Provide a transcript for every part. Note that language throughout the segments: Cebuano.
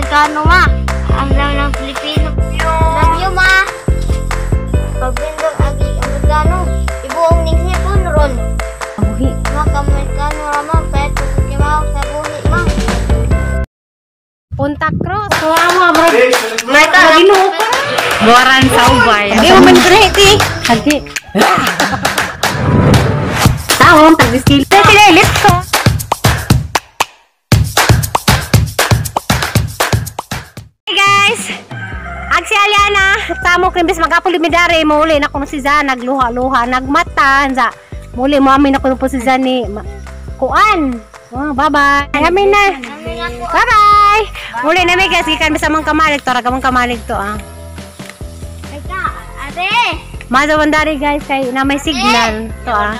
Amerikano, ma. Ang dami ng Pilipino. Love you, ma. Pagbindog agi Amerikano. Ibuong ning hipon ron. Buhi. Ma, ka Amerikano ra, ma. Pahit ko kimaw sa buhi, ma. Punta Cruz. Kuha mo, bro. May ka. Ginoo ko. Buwaran sa ubay. Di mo man ti. Hagi. Taon, tag-skill. Sige, let's go. Hey guys! Ag si Aliana, tamo krimbis magapol midare mo uli na kuno si Zan nagluha-luha, nagmata za. Muli mo amin na kuno po si Zan ni kuan. Oh, bye-bye. Amin na. Bye-bye. Muli na mi guys, gikan mi sa among kamalig to, ra kamong kamalig to ah. Ay ka, ate. Mazawan dari guys kay na may signal to ah.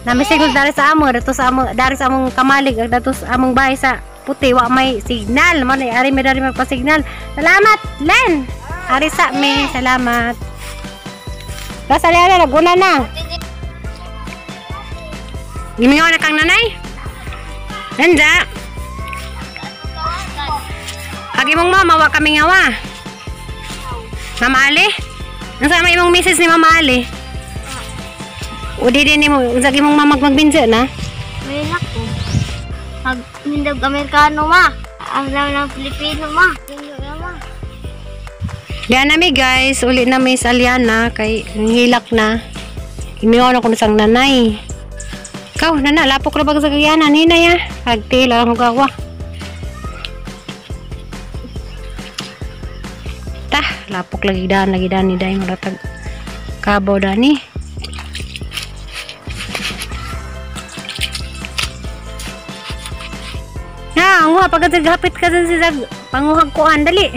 Na may signal dari sa amo, dato sa amo, dari sa among kamalig ag dato sa among bahay sa puti wa may signal. Man ay ari mi dari magpa-signal. Salamat, Len. Ari sa mi, salamat. Basta Aliana, naguna na. Gimingaw na kang nanay. Nanda. Agi mong mama, wa kami ngawa. Mama Ali? Ang sama imong misis ni Mama Ali? O di din mo, unsa imong mama magbinsa na? May ko. Pag mindog Amerikano, ma. Ang dami ng Pilipino, ma. Tingnan na, ma. Diyan nami guys, uli na may sa Aliana kay hilak na. Imiwan ako na sang nanay. Ikaw, nana, lapok ra bag sa kagyanan nina ya. Pagtila ang hugawa. Tah, lapok lagi dan ni day muratag kabaw dani. Na, nguha pagkat hapit ka dun si Zag, panguhag kuan dali.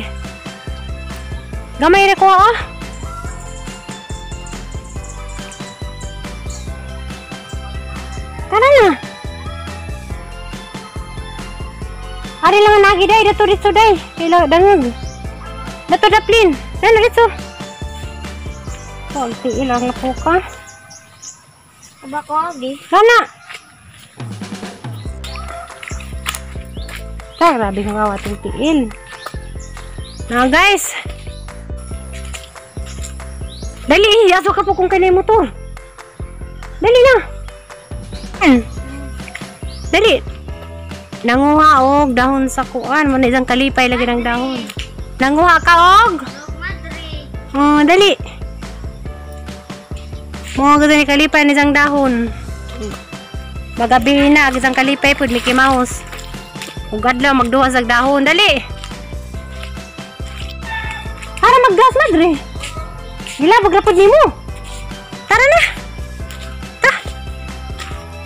Gamay ra ko oh. Tara na. Ari lang ang nagi day, dato dito day. Kailan dangag. Dato daplin. Dalo dito. Pag ilang na po ka. Aba ko, agi. Lana. Ta, grabe kang awa itong tiil. Now guys. Dali, aso ka po kung kanay motor. Dali na. Dali. Nanguha og dahon sa kuan. Muna isang kalipay lagi ng dahon. Nanguha ka og? Oh, dali. Mga ganda ni kalipay ni isang dahon. Magabi na ang isang kalipay pud Mickey Mouse. Ug adlaw magduha sa dahon. Dali. Para maggas madre. Gilabog ra pud nimo. Tara na. Ta.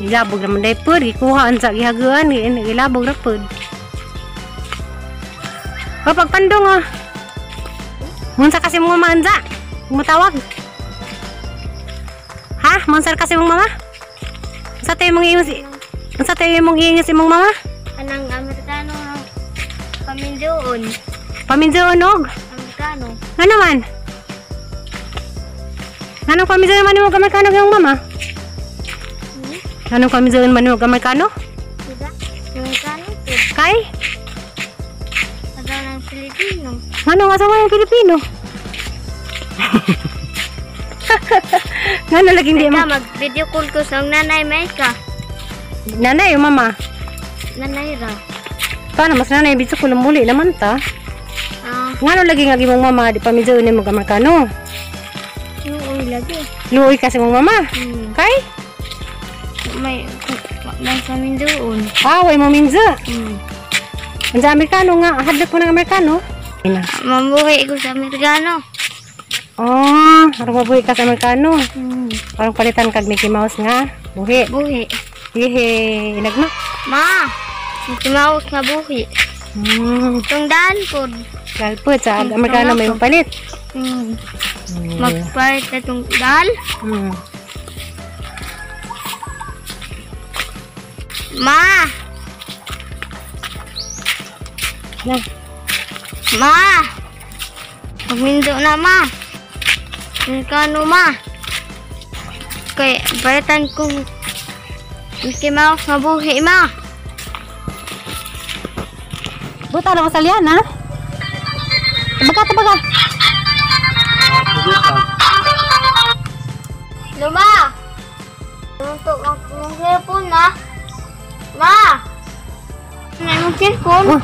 Gilabog ra man day pud gikuhaan sa gihaguan, gilabog ra pud. O pagpandong ah. Munsa kasi mong mama anza? Mutawag. Ha? Munsa kasi mong mama? Unsa tayo mong iingos? Unsa tayo mong iingos imong mama? Anang Amerikano pamindoon. Pamindoon og? Amerikano. Ano man? Anong pamindoon man imong Amerikano imong mama? Anong pamindoon man imong Amerikano? Diba? Amerikano to. Kay? Asawa ng Pilipino. Anong asawa ng Pilipino? Ngano lagi hindi Teka, mo? mag-video call ko sa nanay Maika. Nanay o mama? Nanay ra. Paano mas nanay video ko muli naman ta? Ah, Ngano lagi nga imong mama di pamindoon nimo Amerikano? luoy lagi. Luoy kasi mong mama. Kay? May pamindoon. Ah, way mo minza. Ang sa Amerikano nga, hadlok mo ng Amerikano. Ina. Mabuhay ko sa Amerikano. Oh, harong mabuhi ka sa Amerikano. Parang palitan kag Mickey Mouse nga. Buhi. Buhi. Hihi, nagma. Ma, Mickey Mouse nga buhi. Itong daan po. Galpot sa Amerikano may palit. Magpalit na itong dal. Ma! Na. Ma! Pagmindo na, ma. Amerikano, ma. Kaya, palitan kong Mickey Mouse nga buhi, ma. Buta na ko sa Liana. Tabaga, tabaga. Luma! Luntok ang imong cellphone na. Ma! Ano imong cellphone? Oh.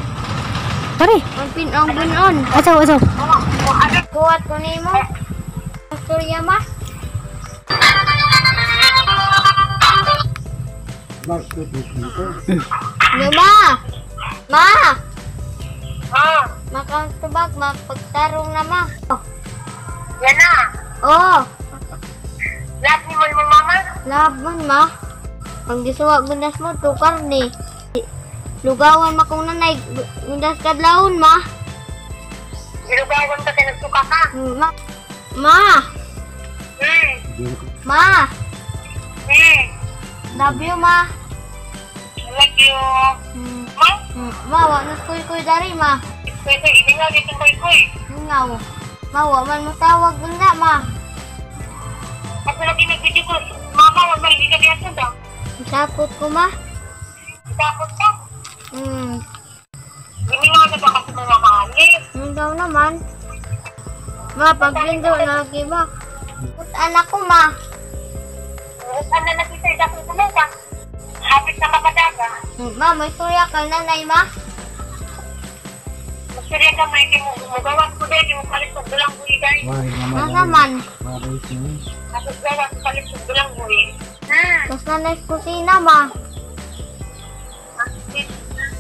Pare. Ang pinong bunon. Asaw, asaw. Kuwat ko nimo. Istorya, ma. Luma! Ma! Ah, Makantubag, mapagtarong na, ma. yan na. Oh, Love ni mo yung mama? laban, ma. Pag gisuwa gundas mo, tukar ni. Lugawan ma kung nanay, gundas kadlawon, ma. Gilugawan ka kay nagsuka ka. Ma! Ma! Ma! Love you, ma. Love you. Ma? Ma, wa na kuy-kuy dari, ma. Kuy, kuy. Ibingaw dito, kuy, kuy. Ngaw. Ma, wa man mo tawag gunda, ma. At lagi nag-video ko, mama, wag maligi ka diyan daw. Sapot ko, ma. Tapos ka, Gimingaw na ba kasi mga maalis? Ngaw naman. Ma, paglindo na lagi, ma. Put anak ko, ma. Saan na nakita yung dakong kumuka? Hapit na kapadaga. Ma, may surya ka nanay, ma. Magsurya ka, may mugawas ko din, mo palit sa dulang buhi, guys. Ano naman? Tapos gawas palit sa dulang buhi. Tapos nanay sa kusina, ma.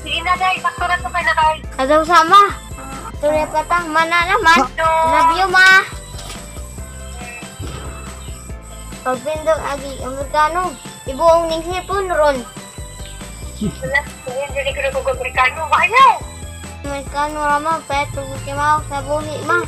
Sige na, guys. Sakto na ito kayo na, guys. Kadaw sama. Surya patang, mana naman. Love you, ma. Pagpindot agi Amerikano, ibuong ning hipon ron. Wala, hindi ko nagkukubrikano. Ayaw! Amerikano ra ma, pero kimaw sa buhi, ma.